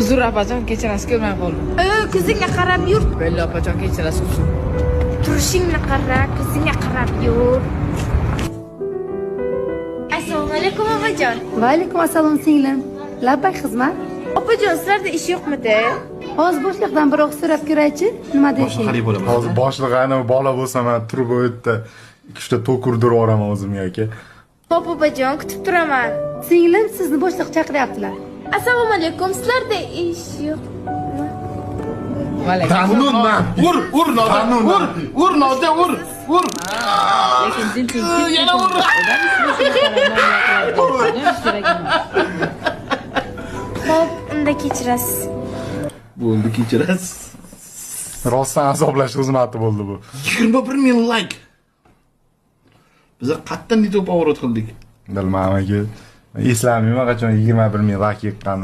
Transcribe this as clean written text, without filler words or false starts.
Uzr, opajon, kechirasiz, ko'rmay qoldim. Ko'zingga qarab yur. Bella opajon, kechirasiz, uzr. Turishingni qara, ko'zingga qarab yur. Assalomu alaykum, opajon. Va alaykum assalom, singlim. Labbay, xizmat. Opajon, sizlarda ish yo'qmidi? Hozir boshliqdan biroq so'rab ko'raychi, nima Boshqa deyishini. xarid bo'laman. Hozir boshlig'i anavi bola bo'lsam, man turib u yerda ikki uchta tok urdirib yuboraman o'zimga, aka. Xo'p, opajon, kutib turaman. Singlim, sizni boshliq chaqiryaptilar. Assalomu alaykum, sizlarda ish yo'qmi? Mamnunman. Ur, ur, Nodir, Mamnunman. ur, ur, Nodir, ur, ur. Lekin dilsiz. Yana ur. Kerak emas. Xo'p, unda kechirasiz. Bo'ldi, kechirasiz. Rostdan azoblash xizmati bo'ldi bu. 21 ming layk. Biza qayerdan не то поворот qildik? Bilmadim, aka. Eslamayman qachon 21 ming layk yiqqanini.